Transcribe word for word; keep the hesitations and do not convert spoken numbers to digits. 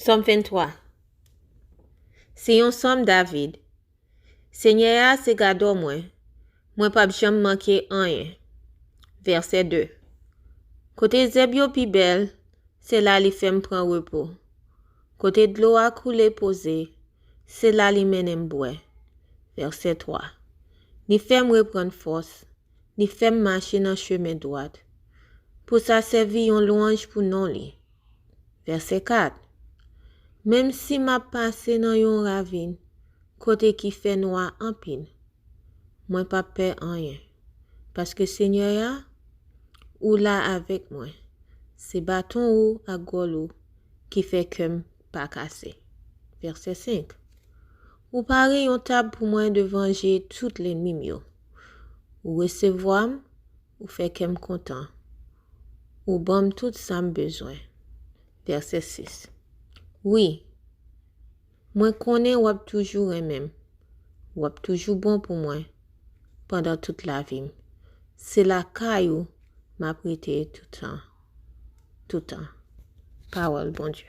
Sòm venntwa. Se yon sòm David. Senyè a se gadò mwen, mwen p ap janm manke anyen. Vèsè de. Kote zèb yo pi bèl, se la li fè m pran repo. Kote dlo a koule poze, se la li mennen m bwè. Vèsè twa. Li fè m reprann fòs, li fè m mache nan chemen dwat. Pou sa sèvi yon lwanj pou non li. Vèsè kat. Menm si m ap pase nan yon ravin kote ki fè nwa anpil, mwen p ap pè anyen, paske Senyè a, ou la avèk mwen. Se baton ou ak gòl ou ki fè kè m pa kase. Vèsè senk. Ou pare yon tab pou mwen devan je tout lènmi m yo. Ou resevwa m, ou fè kè m kontan. Ou ban m tout sa m bezwen. Vèsè sis. Wi, mwen konnen w ap toujou renmen m. W ap toujou bon pou mwen pandan tout lavi m. Se lakay ou m ap rete toutan. Toutan. Pawòl Bondye.